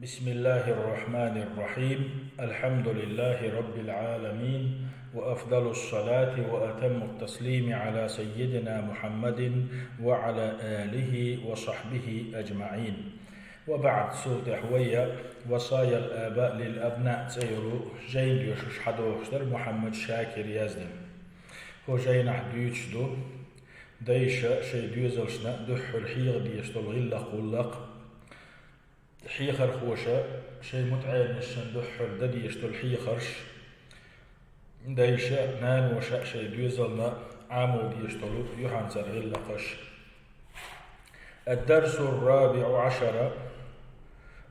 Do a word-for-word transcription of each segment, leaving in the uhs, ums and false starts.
بسم الله الرحمن الرحيم. الحمد لله رب العالمين، وأفضل الصلاة وأتم التسليم على سيدنا محمد وعلى آله وصحبه أجمعين. وبعد، цул тӀехьа вай «وصايا الآباء للأبناء» цӀе йолу жайна доьшурш хьадохуш дара Мухьаммад Шакира яздина. ХӀокху жайнахь дуьйцуш ду дайша шайн доьзалшна дуьххьара хьеха дезаш долу гӀиллакх-гӀуллакх, хьехархоша шайн мутаӀеламашна дуьххьара дан дезаш долу хьехарш, дайша, наноша шайн доьзална Ӏамо дезаш долу юьхьанцара гӀиллакхаш. الدرس الرابع عشر,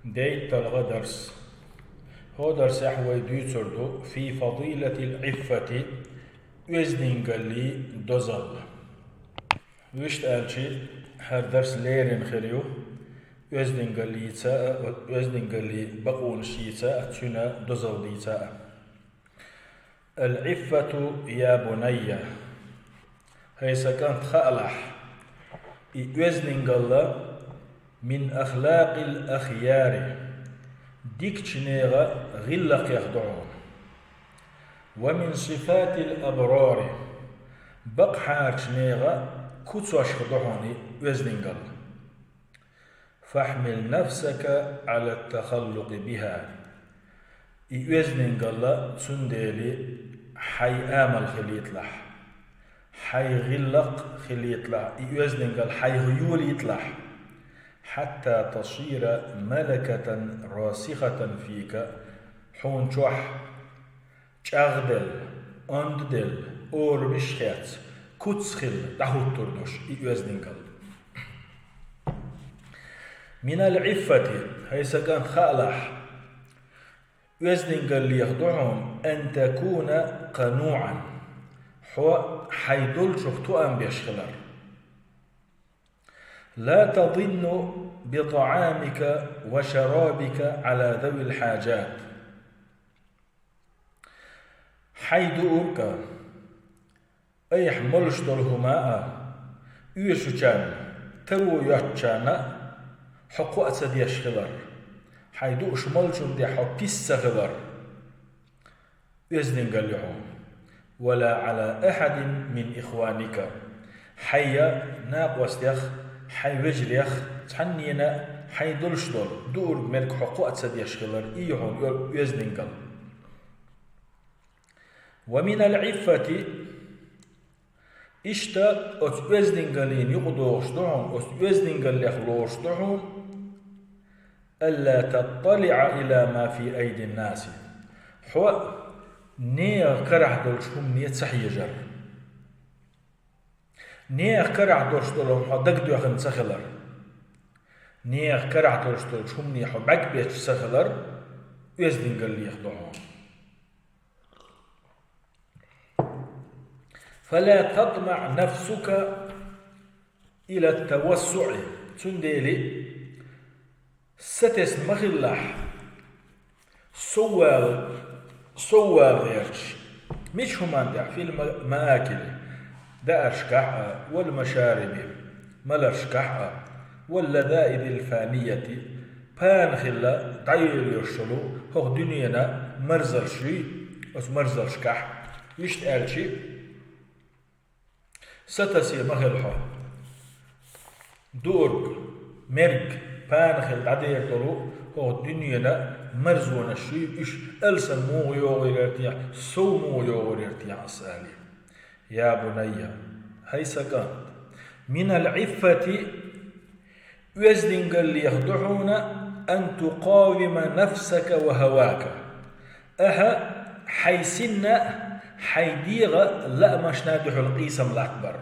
дейтталгӀа дарс. ХӀокху дарсехь вай дуьйцур ду في فضيلة العفة, оьздангаллин дозалла. Вуьшта аьлча, хӀара дарс леррина хир ю оьздангаллица а, оьздангаллин бакъонашца а, цуьнан дозаллица а. العفة يا بني, хӀай сан кӀант, хаалахь, и оьздангалла من أخلاق الأخيار, дикачу нехан гӀиллакхех ду хьуна. ومن صفات الأبرار, бакъахьарчу нехан куьцех ду хьуна и оьздангалла. فاحمل نفسك على التخلق بها. И оьздангалла, цундела хьайн амал хилийталахь, хьайн гӀиллакх хилийталахь, и оьздангалла хьайх йолийталахь. حتى تصير ملكة راسخة فيك, хьуна чохь чӀагӀделла, ондаделла, орамаш хецна, куц хилла дӀахӀуттур долуш и оьздангалла. من العفة, хӀай сан кӀант, хаалахь, оьздангаллех ду хьуна أن تكون قنوعا, хьо хьайн долчух тоам беш хилар. لا تضن بطعامك وشرابك على ذوي الحاجات. Хьайн дуург а, айхьа молуш долу хӀума а оьшучарна, таро йоцучарна хьо кхоа ца деш хилар, хьайн дууш молчунна тӀехь хьо пис ца хилар. Оьздангалла ю хьуна. ولا على أحد من إخوانك. Хьайн я накъостех, хьайн вежарех цхьаннена а хьайн долуш долу дуург-мерг хьо кхоа ца деш хилар, и ю хьуна оьздангалла. ومن العفة, иштта оцу оьздангаллина юкъадогӀуш ду хьуна, оцу оьздангаллех лоруш ду хьуна, ألا تطلع إلى ما في أيدي الناس. Хьо нехан карахь долчу хӀумане ца хьежар. Нехан карахь долуш долу хьо дагадоьхна ца хилар. Нехан карахь долуш долчу хӀумане хьо бӀаьрг бетташ ца хилар, оьздангаллех ду хьуна. فلا تطمع نفسك إلى التوسع. Цундела сатесна ма хилалахь, соввала, соввала гӀерташ. Мича хӀуманна тӀехь? في المآكل, дааршкахь а, والمشارب, маларшкахь а, واللذائذ الفانية, пана хилла дӀаелош йолу хӀокху дуьненан марзаллаш юй, оцу марзаллашкахь. Вуьшта аьлча, сатасе ма хила хьо. Дуург, мерг, пана хилла дӀадер долу хӀокху дуьненан марзонаш юй, уьш алсам муха йогӀур яра техьа, сов муха йогӀур яра техьа ас алий. يا بني, хӀай сан кӀант, من العفة, оьздангаллех ду хьуна, أن تقاوم نفسك وهواك. Ахьа хьайн синна а, хьайн дегӀан лаамашна а дуьхьал къийсам латтабар.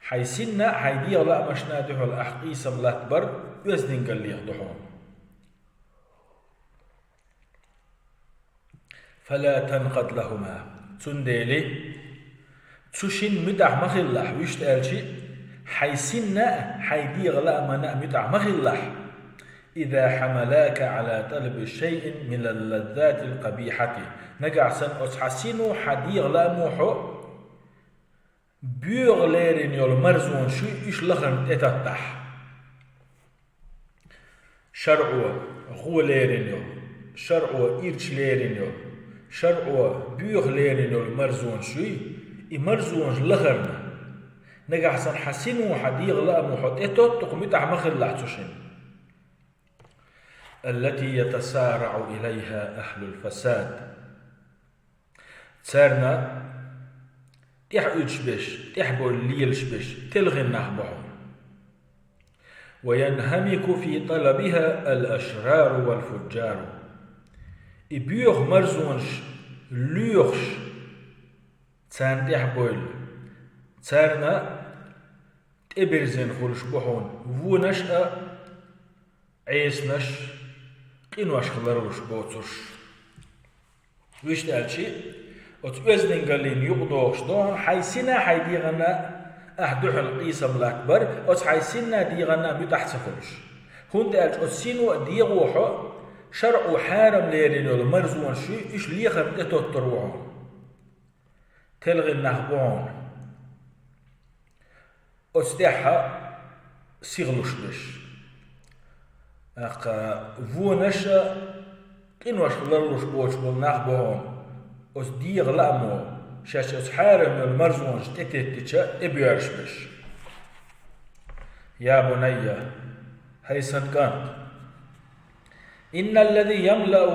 Хьайн синна а, хьайн дегӀан лаамашна а дуьхьал ахь къийсам латтабар оьздангаллех ду хьуна. فلا تنقض لهما. Цундела цу шинна муьтӀахь ма хилалахь, вуьшта аьлча, хьайн синна а, хьайн дегӀан лаамана а муьтӀахь ма хилалахь. إذا حملاك على طلب شيء من اللذات القبيحة. Нагахь санна оцу хьан сино, хьан дегӀан лаамо хьо боьха лерина йолу марзонаш юй, уьш лахарна тӀетаттахь. ШарӀо гӀо лерина йолу, шарӀо ирча лерина йолу, шарӀо боьха лерина йолу марзонаш юй, и марзонаш лахарна. Нагахь санна хьан сино, хьан дегӀан лаамо хьо тӀетотту-кх, муьтӀахь ма хилалахь цу шинна. التي يتسارع إليها أهل الفساد. Царна тӀаьхьа уьдуш берш, тӀаьхьабовла лелаш берш телхина нах бу хьуна. وينهمك في طلبها الأشرار والفجار. И боьха марзонаш лоьхуш, царна тӀаьхьабовла, царна тӀебирзина хуьлуш бу хьуна вонаш а, Ӏесанаш, къиношка ларлуш боцурш. Вуьшта аьлча, оцу оьздангаллина юкъадогӀуш ду хьуна хьайн сина, хьайн дегӀана ахь дуьхьал къийсам латтабар, оцу хьайн сина, дегӀана муьтӀахь ца хуьлуш. ХӀунда аьлча оцу сино а, дегӀо а хьо шарӀо хьарам лерина йолу марзонаш юй, уьш лехарна тӀетоттур ву хьуна. Телхина нах бу хьуна оцу тӀаьхьа сихлуш берш. ТӀаккха вонаш а, къиношка ларлуш боцуш болу нах бу хьуна оцу дегӀан лаамо, шаьш оцу хьарам йолу марзонаш тӀететтича, тӀебоьрзуш берш. يا بني, хӀай сан кӀант, إن الذي يملأ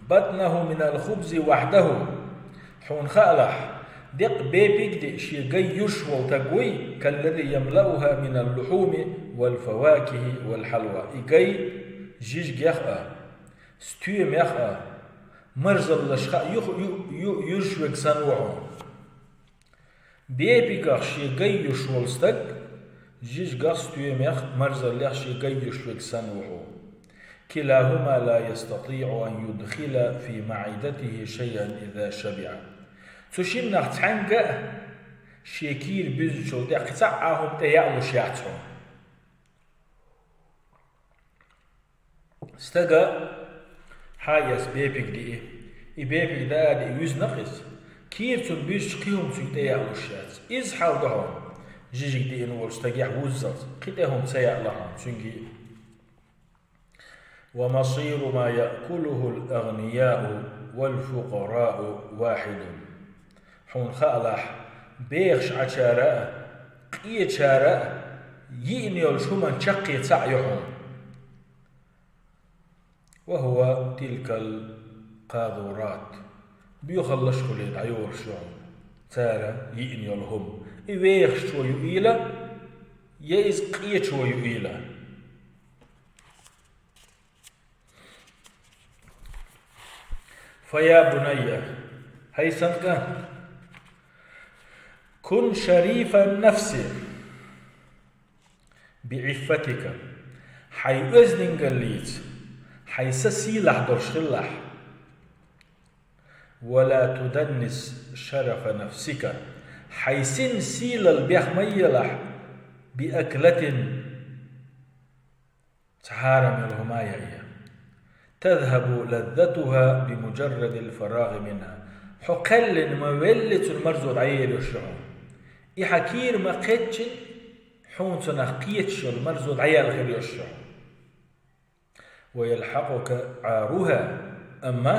بطنه من الخبز وحده. Хьуна хаалахь, деккъа бепиг а диъ шен гай юьрш волу стаг вуй, كالذي يملأها من اللحوم والفواكه والحلوى. И гай жижигех а, стоьмех а, марзаллашха а ю-, ю-, ю-, юьрш верг санна ву хьуна. Бепигах шен гай юьрш волу стаг, жижигах, стоьмех, марзаллех шен гай юьрш верг санна ву хьуна. كلاهما لا يستطيع أن يدخل في معدته شيئا إذا شبع. Цу шиннах цхьаьнгга а шен кийра буьзначул тӀаьхьа кхин цхьа а хӀума тӀе яалуш яц хьуна. Стага хьаэца бепиг диъ. И бепиг даа а диъ, вуьзна-кх иза. Кийра цунна буьзча, кхин хӀума цуьнга тӀе яалуш яц. Изза хьал ду хьуна жижиг диъна волчу стагехь вуззалц, кхин тӀе хӀума ца яала хьуна цуьнга. ومصير ما يأكله الأغنياء والفقراء واحد. Хьуна хаалахь, бехаш Ӏачара а, къечара а йиъна йолчу хӀуманна чаккхе цхьаъ ю хьуна. وهو تلك القاذورات. Боьхаллаш хуьлий дӀайолуш ю хьуна цара йиъна йолу хӀума. И вехашчо юийла, я иза къечо юийла. فيا بني, хӀай сан кӀант, كن شريف النفس بعفتك, хьайн оьздангаллица хьайн са сийлахь долуш хилалахь. ولا تدنس شرف نفسك, хьайн син сийлалла бех ма елахь, بأكلة, цхьа хьарам йолу хӀума яйа. تذهب لذتها بمجرد الفراغ منها. Хьо кхаьллина ма велли, цуьнан марзо дӀаелаш ю хьуна. И хьан кийра ма кхеччина, хьуна цунах кхеташ йолу марзо дӀаяьлла хир йолуш ю хьуна. ويلحقك عارها, амма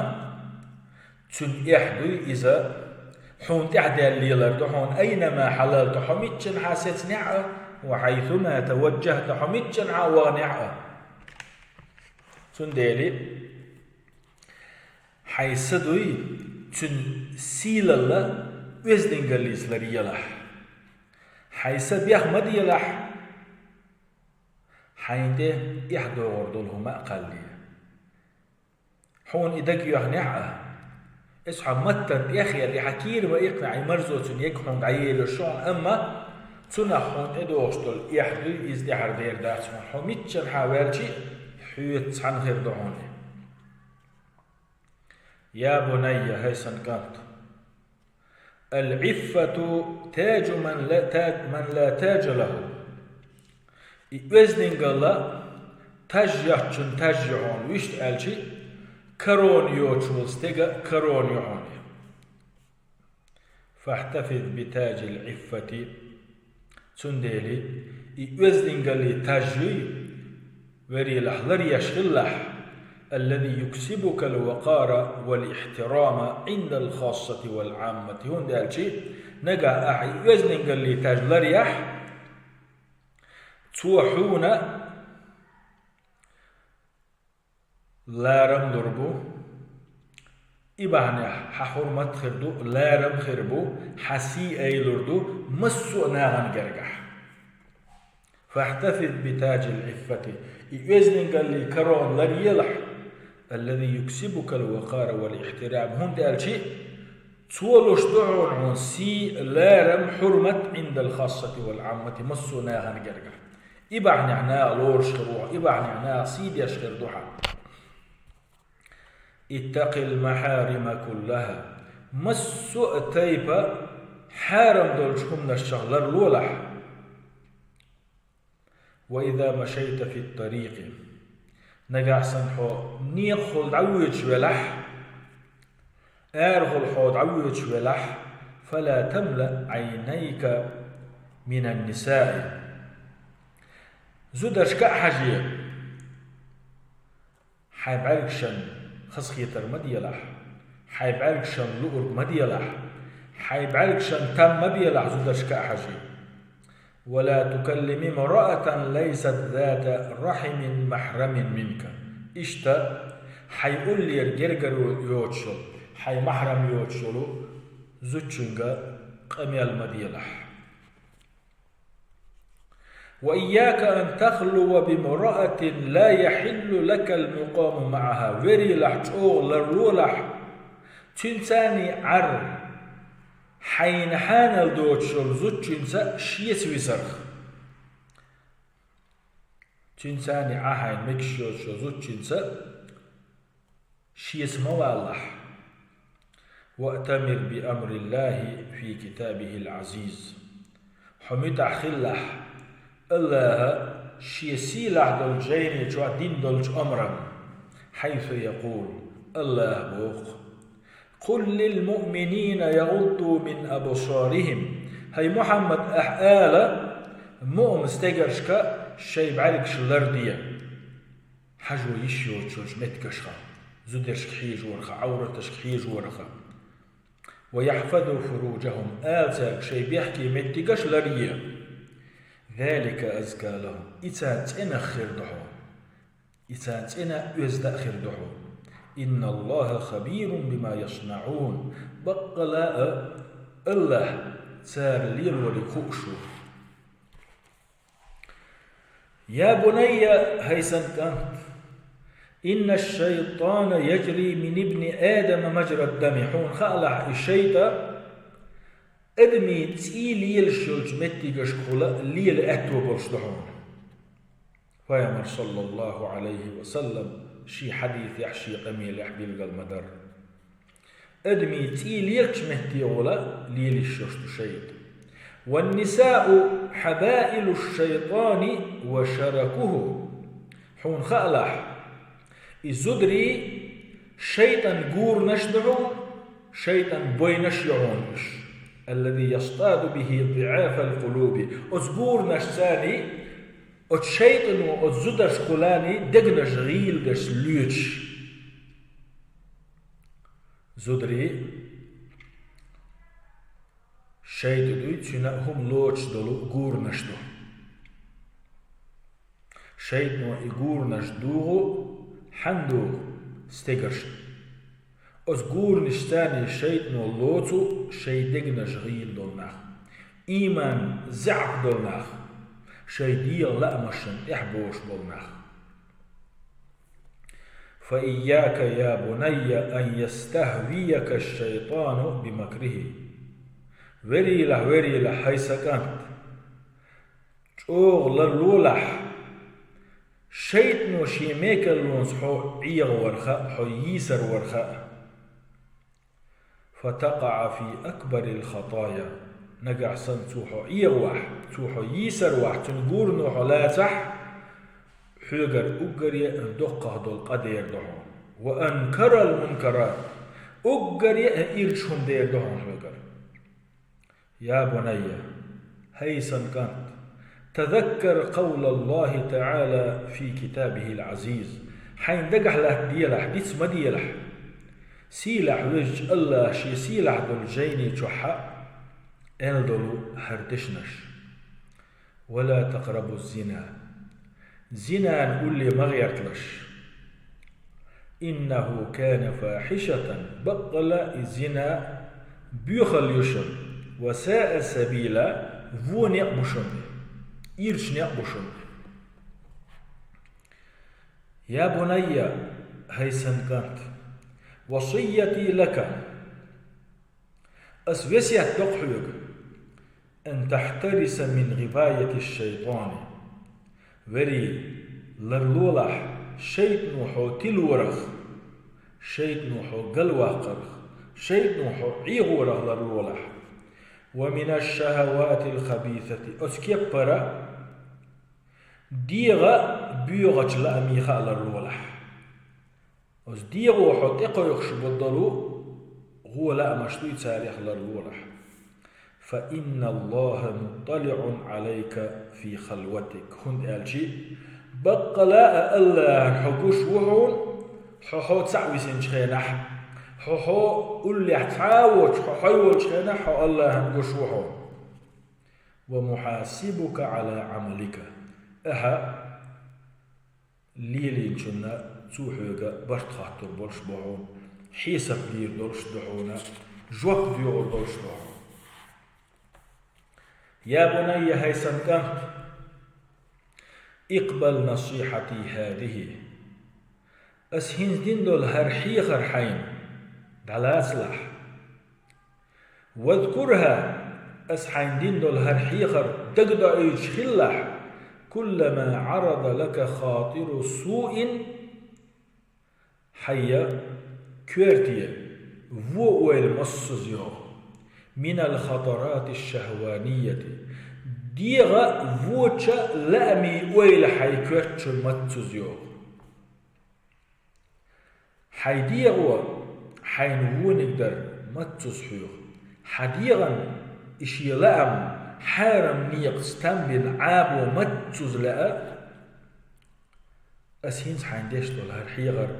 цуьнан эхь дуй иза, хьуна тӀаьхьадаьлла лелар ду хьуна, أينما حللت, хьо миччанхьа сецнехь а, وحيثما توجهت, хьо миччанхьа ваханехь а. Цундела хьайн са дуй, цуьнан сийлалла оьздангаллица ларъелахь. Хьайн са бех ма делахь, хьайна тӀе эхь догӀур долу хӀума а кхалле. Хьуна и дага йоьхнехь а, иза хьан маттана тӀехъяьлла, и хьан кийра ма иккхинехь, и марзо цуьнан яга хьуна дӀаелаш ю хьуна, амма цунах хьуна тӀедогӀуш долу эхь дуй, иза тӀаьхьара дер дац хьуна. Хьо миччанхьа ваьлчи а, хьоьца цхьаьна хир ду хьуна и. يا بني, хӀай сан кӀант, العفة تاج من لا, تاج من لا تاج له. И оьздангалла таж йоцчун таж ю хьуна, вуьшта аьлчи, корона йоцуш волу стеган корона ю хьуна. فاحتفظ بتاج العفة. Цундела и оьздангаллин таж юй, Верийлахь, ларъеш хилалахь, الذي يكسبك الوقار والاحترام عند الخاصة والعامة. ХӀунда аьлча, нагахь ахь и оьздангалле таж ларъяхь, цо хьуна ларам лур бу. И бахьанехь хьан хьурмат хир ду, ларам хир бу, хьан сий айлур ду массо а нахана гергахь. فاحتفظ بتاج العفة. И оьздангалле корона ларъелахь, الذي يكسبك الوقار والاحترام. ХӀунда аьлча цо луш ду хьуна хьуна сий, ларам, хьурмат عند الخاصة والعامة, массо а нахана гергахь. И бахьанехь наха лоруш хир ву хьо, и бахьанехь наха сий деш хир ду хьан. اتق المحارم كلها. Массо а тайпа хьарам долчу хӀуманашчах ларлолахь. وإذا مشيت في الطريق. Нагахь санна хьо некъахула дӀавоьдуш велахь, арахула хьо дӀавоьдуш велахь, فلا تملأ عينيك من النساء. Зударшка а хьажий. Хьайн бӀаьргашна хазахетар ма делахь, хьайн бӀаьргашна луург ма делахь, хьайн бӀаьргашна там ма белахь, зударшка а хьажий. ولا تكلم امرأة ليست ذات رحم محرم منك. Иштта, хьайн уллера гергара йоцуш йолу, хьайн махьрам йоцуш йолу зудчуьнга къамел ма делахь. وإياك أن تخلو بامرأة لا يحل لك المقام معها. Верийлахь, чӀогӀа ларлолахь, цуьнцаний Ӏар хьайна хьанал доцуш йолу зудчуьнца шеца висарх. Цуьнцаний Ӏа хьайна мегаш йоцуш йолу зудчуьнца шеца ма валалахь. وأتمر بأمر الله في كتابه العزيز. Хьо муьтӀахь хилалахь АллахӀа Шен сийлахь долчу жайни чохь дина долчу омран. حيث يقول, АллахӀа боху: قل للمؤمنين يغضوا من أبصارهم. ХӀай Мухьаммад, ахь ала муъмин стегаршка шайн бӀаьргаш ларде. Хьажо йиш йоцучу меттигашха, зударшка хьежорха, Ӏавраташка хьежорха. ويحفظوا فروجهم, ала цаьрга шайн бехке меттигаш ларъе. ذلك أزكى لهم, и царна цӀена хир ду хьуна. И царна цӀена, оьзда а хир ду хьуна. إن الله خبير بما يصنعون. Баккъала а АллахӀ цара лелориг хууш ву. يا بني, хӀай сан кӀант, إن الشيطان يجري من ابن آدم مجرى الدم. Хьуна хаалахь, и шайтӀа адамийн цӀий лелаш йолчу меттигашкахула лела аьтто болуш ду хьуна. Пайхамар, саллаллаху Ӏалайхи ва саллам, шен хьадисехь, шен къамелехь билгал ма дара. Адамийн цӀий лелачу меттехула лелаш йолуш ду шайтӀа. والنساء حبائل الشيطان وشركه. Хьуна хаалахь, и зударий шайтӀан гуранаш ду хьуна, шайтӀан бойнаш ю хьуна уьш. الذي يصطاد به ضعاف القلوب. Оцу гуранашцаний, оцу шайтӀано оцу зударшкахуланий дегнаш гӀийла деш лоьцуш. Зударий шайтӀа дуй, цуьнан хӀума лоцуш долу гуранаш ду. ШайтӀано и гуранаш дугӀу, хьанна дугӀу, стегаршна. Оцу гуранашцаний шайтӀано лоцу шайн дегнаш гӀийла долу нах, ийман заьӀап долу нах, шайн дегӀан лаамашна тӀехь бохуш болу нах. فإياك يا بني أن يستهويك الشيطان بمكره. Верийлахь, верийлахь, хӀай сан кӀант, чӀогӀа ларлолахь, шайтӀано шен мекаллонца хьо ӀегӀаварха а, хьо йийсарварха а. فتقع في أكبر الخطايا. Нагахь санна цо хьо ӀегӀавахь, цо хьо йийсарвахь, цуьнан гурано хьо лацахь, хьоьгара уггаре а доккхах долу къа дер ду хьуна. وأنكر المنكرات. Уггаре а ирча хӀума дер ду хьуна хьоьгара. يا بني, хӀай сан кӀант, تذكر قول الله تعالى في كتابه العزيز. Хьайна дагахь латта делахь, диц ма делахь. Сийлахь везачу АллахӀа шен сийлахь долу жайни чохь аьлла долу хӀара дешнаш: ولا تقربوا الزنا. Зинан улле ма гӀерталаш. إنه كان فاحشة, баккъала и зина боьхалла ю шуна, وساء سبيلا, вон некъ бу шуна, ирча некъ бу шуна. يا بني, хӀай сан кӀант, وصيتي لك, ас весет до-кх хьоьга, أن تحترس من غواية الشيطان. Вери, ларлолахь шайтано хьо тилорах, шайтано хьо галваккхарх, шайтано хьо Ӏехорах ларлолахь. ومن الشهوات الخبيثة, оцу кеппара дегӀан боьхачу лаамех а ларлолахь. Оцу дегӀо хьо тӀекхойкхуш бу долу гӀо лаамаш дуй, царех ларлолахь. فإن الله مطلع عليك في خلوتك, хӀунда аьлча баккъала а АллахӀана хьо гуш ву хьуна, хьо хьо цхьаъ висинчу хенахь, хьо хьо уллехь цхьа а воцуш, хьо хьо йолчу хенахь хьо АллахӀана гуш ву хьуна. ومحاسبك على عملك, ахьа лелийначунна цо хьоьга барт хоттур болуш бу хьуна, хьесап дийр долуш ду хьуна, жоп доьхур долуш ду хьуна. يا بني, хӀай сан кӀант, اقبل نصيحتي هذه. Ас хӀинца дина долу хӀара хьехар хьайна дӀалацалахь. واذكرها, ас хьайна дина долу хӀара хьехар дагадоуьйтуш хилалахь, كلما عرض لك خاطر سوء, хьайна коьрте вон ойла массаза йогӀу, من الخطرات الشهوانية, дегӀан вочу лаамийн ойла хьайн коьрта чу массаза йогӀу. Хьайн дегӀо хьайна вониг дар массаза хьоьху. Хьан дегӀана и шен лаам хьарам некъаца там бина Ӏабо массаза лаьа, ас хӀинца хьайна деш долу хӀара хьехар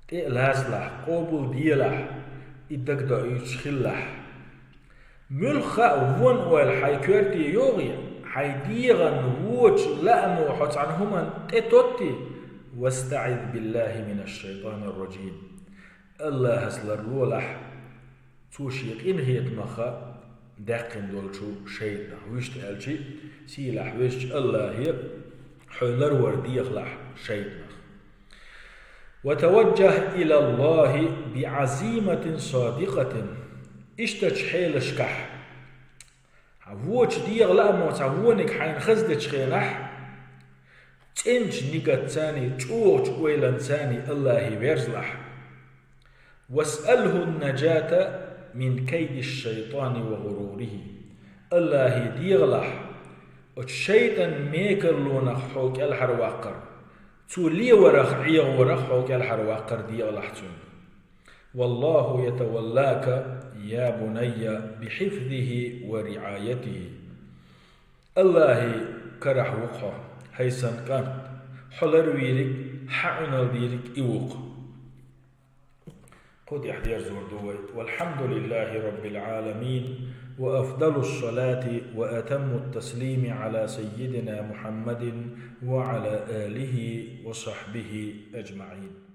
тӀе а лацалахь, къобалделахь, и дагадоуьйтуш хилалахь. Муьлхха а вон ойла хьайн коьрте йогӀий, хьайн дегӀана вочу лаамо хьо цхьана хӀуманна тӀетоттий, واستعذ بالله من الشيطان الرجيم. АллахӀаца ларлолахь, цо шен къинхетамах даьккхина долчу шайтӀанах, вуьшта аьлча, сийлахь везачу АллахӀе хьо ларвар дехалахь шайтӀанах. وتوجه إلى الله بعزيمة صادقة. Иштачу хьелашкахь, хьан вочу дегӀан лаамо цхьа вониг хьайна хаза дечу хенахь, цӀеначу нигатцаний, чӀогӀачу ойланцаний АллахӀе верзалахь. واسأله النجاة من كيد الشيطان وغروره. АллахӀе дехалахь, оцу шайтӀан мекарлонах хьо кӀелхьарваккхар, цо леварах, Ӏехорах хьо кӀелхьарваккхар дехалахь цуьнга. والله يتولاك يا بني بحفظه ورعايته. АллахӀан карахь ву-кх хьо, хӀай сан кӀант, хьо ларвийриг, хьан Ӏуналла дийриг и ву-кх. Кху тӀехь дерзор ду вай. والحمد لله رب العالمين، وأفضل الصلاة وأتم التسليم على سيدنا محمد وعلى آله وصحبه أجمعين.